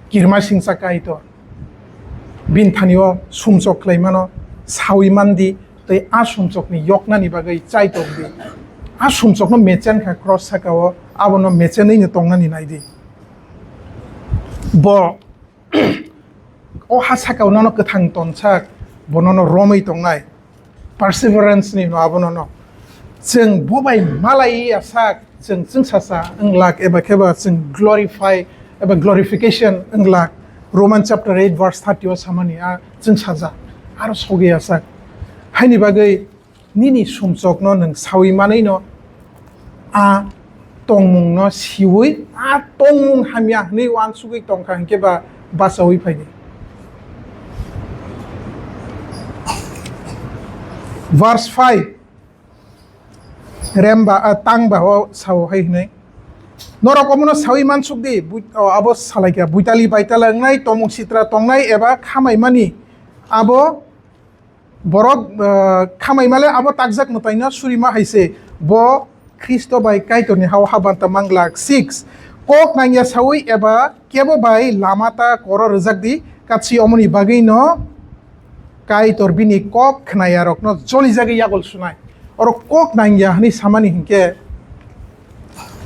kirmasingcha Kaitor. Bini thani-o sumchok khlaimano saui man di, tei a sumchokni yoknani bagwi chaitok di. A sumchokno mechen kha cross saka-o, abono mechenwi no tongnani nai di. Bo o ha saka-o nono kwthang tonsak, bo nono romwi tongnai. Perseverance ni no abono no. Chwng bo bai malai ya sak, chwng chwngsacha wng lak eba khe ba chwng glorify eba glorification wng lak. Roman chapter eight verse thirty o samani a chwngsacha. Aro sogwi ya sak. Haini bagwi nini sumchokno nwng saui manwi no a tongmungno siui, a tongmung hamya hwnwi uansugwi tongkha hinkhe ba bachaui phaidi. Verse five, remba, ah, tangba o sao hai hwnwi, "Norok omono saui mansuk di, bui-, o, abo salaikha, buitali baitala wngnai, tomung sitra tongnai eba khamaimani, abo borok, ah, khamaimale abo takjak mwtaino surima hai se, bo Khristo bai Kaitorni hao habanta manglak." Six, kok nangya saui eba kebo bai lama ta koro rwjak di, kachi omoni bagwi no Kaitor bini kok khnayarokno jolijagwi yagul sunai. oro kok nangya hwnwi samani hinkhe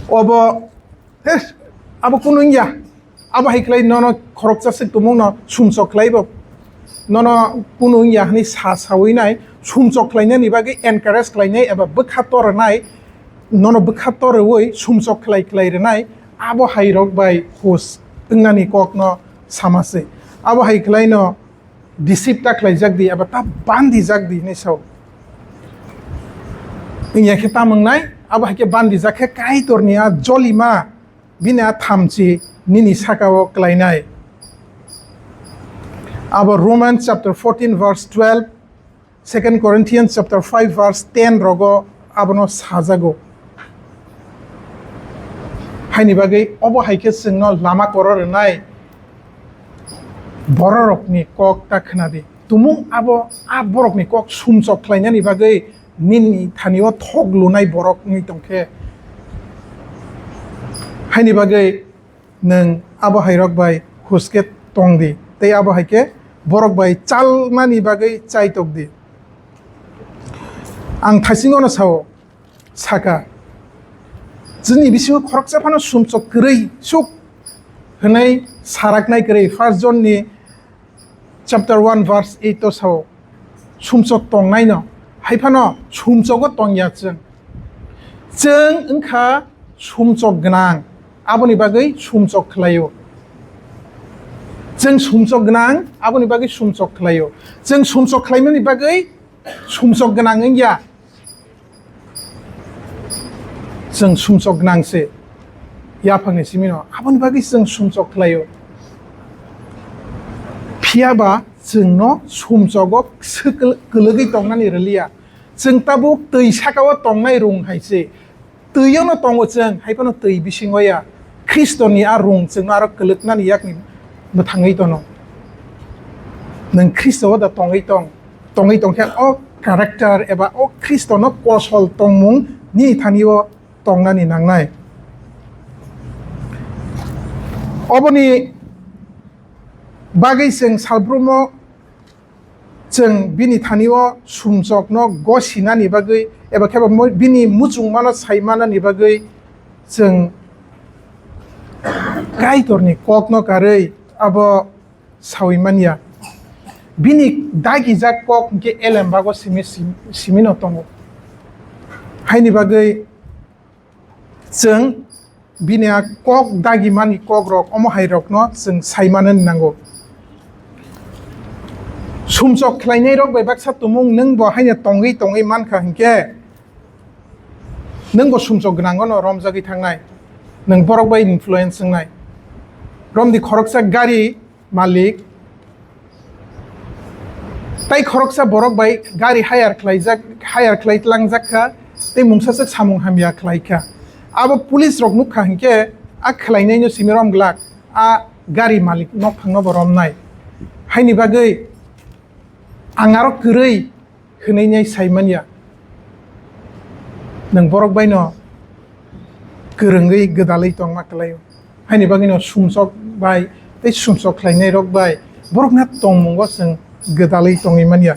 obo, "He, abo kunu wngya, abo hai khlai nono khoroksa swk tongmung no sumsok khlai bo, nono kunu wngya," hwnwi sa sawi nai, sumsok khlainani bagwi encourage khlainai eba bwkha tornai, nono bwkha torwi sumsok khlai khlai rwnai, abo hai rok bai hus wngnani kok no sama se. Abo hai khlai no deceive ta khlaijak di, eba ta bandijak di hinwi sao. Wngya khe ta mwngnai, abo hai khe bandijak khe Kaitorni a jolima bini a thamchi nini saka-o klainai. Abo Romans chapter fourteen verse twelve, Second Corinthians chapter five verse ten rogo abono sajago. Haini bagwi obo hai khe chwngno lama koro rwnai bororokni kok ta khna di. Tumung abo a borokni kok sumsok khlainani bagwi nini thani-o thok lunai borok wngwi tong khe. Haini bagwi nwng abo hai rok bai hus khe tong di, tei abo hai khe borok bai chalnani bagwi chai tok di. Ang thaisingo no sao, saka, chini bisingo khoroksa phano sumsok kwrwi suk hwnwi saraknai kwrwi. First John ni chapter one verse eight o sao, sumsok tongnaino, hai phano sumsogo tongya chwng. Chwng wngkha sumsok gwnang, aboni bagwi sumsok khlaio. Chwng sumsok gwnang, aboni bagwi sumsok khlaio. Chwng sumsok khlaimani bagwi sumsok gwnang wngya. Chwng sumsok gwnang se, yaphangni simino, aboni bagwi chwng sumsok khlaio. Phiya ba chwngno sumsogo swkl-, kwlwgwi tongnani rwliya. Chwng tabuk twi saka-o tongnai rung hai se. Twi-o no tongo chwng, hai phano twi bisingo ya. Khristoni a rung chwngno aro kwlwknani yakni bwthangwi tono. Nwng Khristo-o da tongwi tong, tongwi tong khe o character eba o Khristono kosol tongmung nini thani-o tongnani nangnai. Oboni bagwi chwng salbrumo chwng bini thani-o sumsokno gosinani bagwi eba khe bo mo-, bini muchungmano sai manani bagwi chwng Kaitorni kokno karwi abo sawi manya. Bini dagijak kok hwnkhe elembago simi, sim-, simino tongo. Haini bagwi chwng bini a kok dagimani kokrok omo hai rokno chwng sai manani nango. Sumsok khlainai rok bai baksa tumung nwng bo haino tongwi tongwi mankha hinkhe nwng bo sumsok gwnango no romjagwi thangnai, nwng borok bai influence wngnai. Romdi khoroksa gari malik. Tai khoroksa borok bai gari hire khlaijak, hire khlai tlangjak kha, tei mungsa swk samung hamya khlai kha. Abo police rok nuk kha hinkhe a khlainaino simi rom glak, a gari malik nokphangno bo romnai. Haini bagwi ang aro kwrwi hwnwi nai sai manya. Nwng borok baino kwrwngwi gwdalwi tongma kwlaio. Haini bagwino sumsok bai tei sumsok khlainai rok bai borokna tongmungo chwng gwdalwi tongwi manya.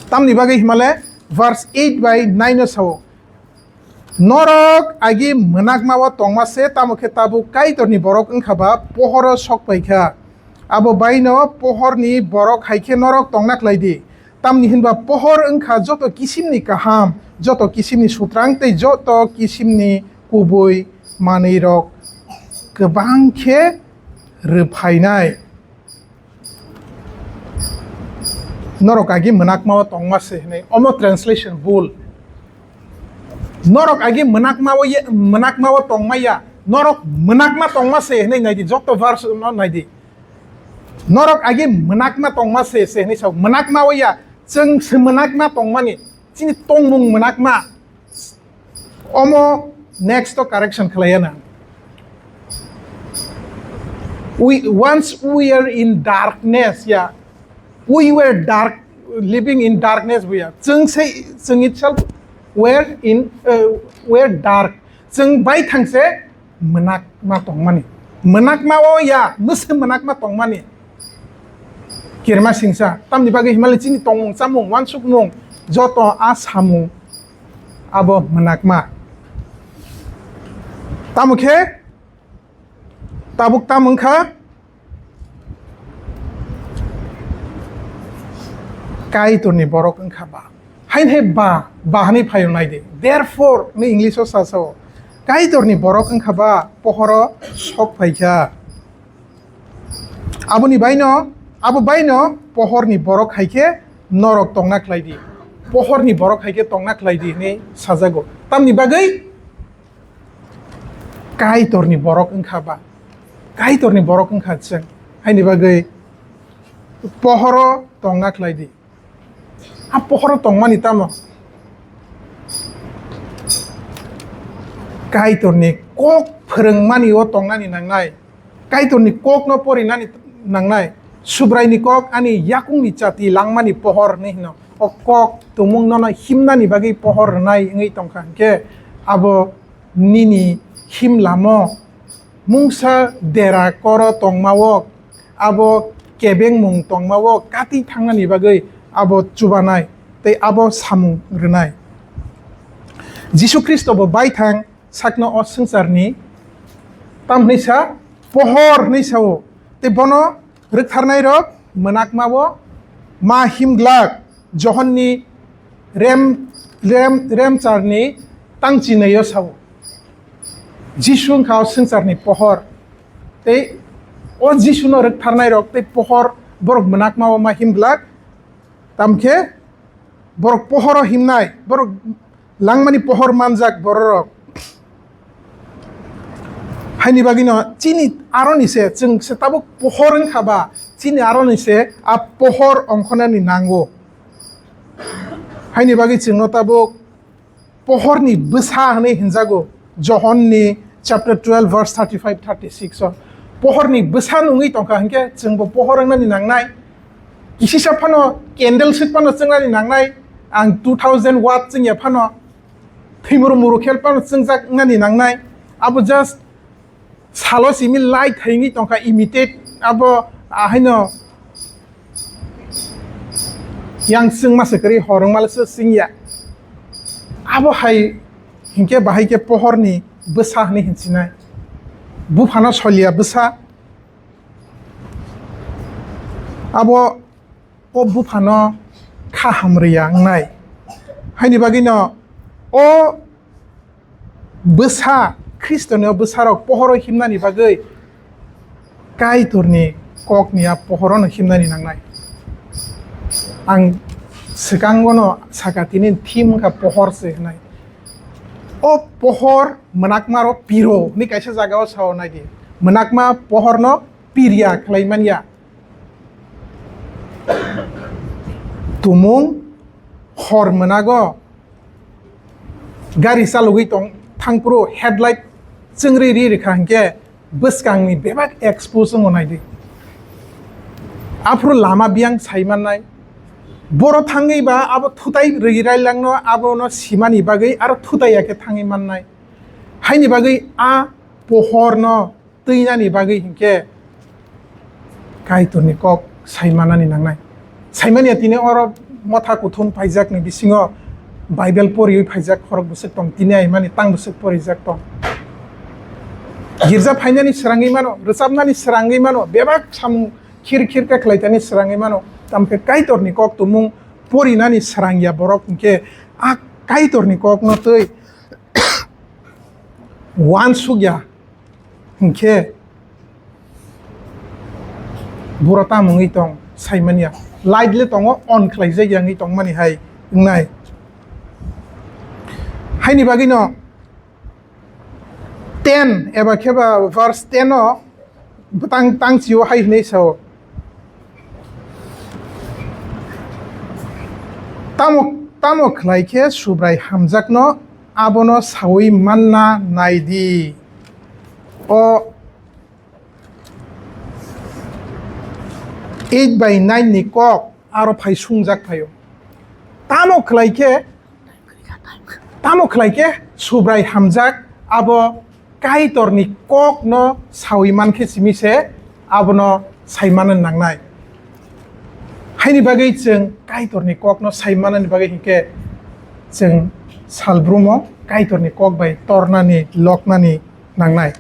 Tamni bagwi himale verse eight bai nine no sao, "Norok agi mwnakma-o tongma se, tamo khe tabuk Kaitorni borok wngkha ba pohoro sok pai kha. Abo baino pohorni borok hai khe norok tongna khlai di. Tamni hinba pohor wngkha joto kisimni kaham, joto kisimni sutrang tei joto kisimni kubui manwirok kwbang khe rwphainai." Norok agi mwnakma-o tongma se hwnwi. Omo translation bul. Norok agi mwnakma-o ye, mwnakma-o tongma ya. Norok mwnakma tongma se hwnwi nai di, joto verse no nai di. Norok agi mwnakma tongma se, se hwnwi sao. Mwnakma-o ya, chwng se mwnakma tongmani. Chini tongmung mwnakma. Omo next to correction khlaiya na. We, once we are in darkness, ya. We were dark, living in darkness, buya. Chwng se, chwng itself were in, uh, were dark. Chwng bai thang se mwnakma tongmani. Mwnakma o ya, mwse mwnakma tongmani. Kirma singsa, tamni bagwi himale chini tongmung, chamung, wansukmung, joto a samung abo mwnakma. Tamo khe tabuk tamo wngkha, Kaitorni borok wngkha ba. Hain hai ba, ba hani phaio nai di. Therefore, ni English o sa sao. Kaitorni borok wngkha ba, pohoro sok phaikha. Aboni baino, abo baino pohorni borok hai khe norok tongna khlai di. Pohorni borok hai khe tongna khlai di hinwi sajago. Tamni bagwi Kaitorni borok wngkha ba, Kaitorni borok wngkha chwng, haini bagwi pohoro tongna khlai di. A pohoro tongmani tamo? Kaitorni kok phwrwngmani o tongnani nangnai. Kaitorni kokno porinani nangnai. Subraini kok ani yakungni chati langmani pohor hinwi hino. O kok tumung nono himnani bagwi pohor rwnai wngwi tongkha hinkhe abo nini himlamo mungsa dera koro tongmao, abo kebengmung tongmao kati thangnani bagwi abo chubanai tei abo samung rwnai. Jisu Khristo bo baithang sakno o swngcharni tam hwnwi sa, pohor hwnwi sao. Tei bono rwktharnairok mwnakmao ma himglak Johonni rem, rem, remcharni tangchinwi-o sao. Jisu wngkha o swngcharni pohor. Tei o Jisuno rwktharnairok tei pohor borok mwnakmao ma himglak. Tamkhe borok pohoro himnai, borok langmani pohor manjak bororok. Haini bagwino chini aroni se, chwng se tabuk pohor wngkha ba, chini aroni se a pohor ongkhonani nango. Haini bagwi chwngno tabuk pohorni bwsa hwnwi hinjago. Johonni chapter twelve verse thirty-five, thirty-six o pohorni bwsa nungwi tongkha hinkhe chwngbo pohor wngnani nangnai. Kisisa phano candle swk phano chwngnani nangnai. Ang two thousand watt chwngya phano thwimuru muru khel phano chwngjak wngnani nangnai. Abo just salo simi light haini tongkha imitate abo ahaino yang chwngma se kwrwi horwngma se chwngya. Abo hai hinkhe bahai khe pohorni bwsa hwnwi hinsinai. Buphano soliya bwsa. Abo o buphano kha hamriya wngnai. Haini bagwino o bwsa, Khristoni o bwsarok pohoro himnani bagwi Kaitorni kokni a pohorono himnani nangnai. Ang swkangono saka tini theme wngkha pohor se hwnai. O pohor mwnakmaro piro hwnwi kaisa jagao sao naidi. Mwnakma pohorno pirya khlai manya. Tumung hor mwnago gari chalogwi tong thangphuru headlight chwngri ri rikha hinkhe bwskangni bebak expose wngo naidi. Aphuru lama biyang sai mannai. Boro thangwi ba abo thutai rwi railangno abono simani bagwi aro thutai ya khe thangwi mannai. Haini bagwi a pohorno twinani bagwi hinkhe Kaitorni kok sai manani nangnai. Saimanya tini oro motha kuthum phaijakni bisingo Bible poriwi phaijak khorok bwswk tong, tini aimani tang bwswk porijak tong. Girja phainani srangwi mano, rwchapnani srangwi mano, bebak samung khir khir khe khlaitani srangwi mano. Tamkhe Kaitorni kok tumung porinani srangya borok hinkhe a Kaitorni kokno twi uansukya hinkhe buro tamo wngwi tong saimanya. Light le tongo, on khlaijak ya wngwi tongmani hai wngnai. Haini bagwino ten eba khe ba verse ten o bwtang tangchio hai hwnwi sao, "Tamo, tamo khlai khe Subrai hamjakno abono saui manna nai di." O eight by nine ni kok aro phai sungjak phaio. Tamo khlai khe, tamo khlai khe Subrai hamjak abo Kaitorni kokno saui man khe simi se abono sai manna nangnai. Nini bagwi chwng Kaitorni kokno sai manani bagwi hinkhe chwng salbrumo Kaitorni kok bai tornani, loknani nangnai.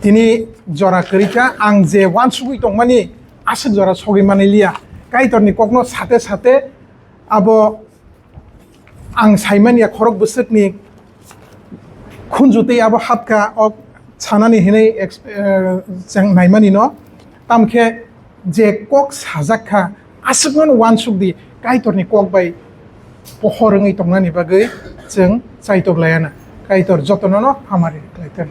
Tini jora kwrwi kha, ang je uansugwi tongmani aswk jora sogwi manwi liya. Kaitorni kokno sate sate abo ang saimani ya khorok bwswkni khunju tei abo hapkha o sanani hinwi ex-, eh, chwng naimani no. Tamkhe je kok sajak kha, aswkno uansuk di, Kaitorni kok bai pohor wngwi tongnani bagwi chwng chaitok layana. Kaitor jotono no hamari khlaithwng.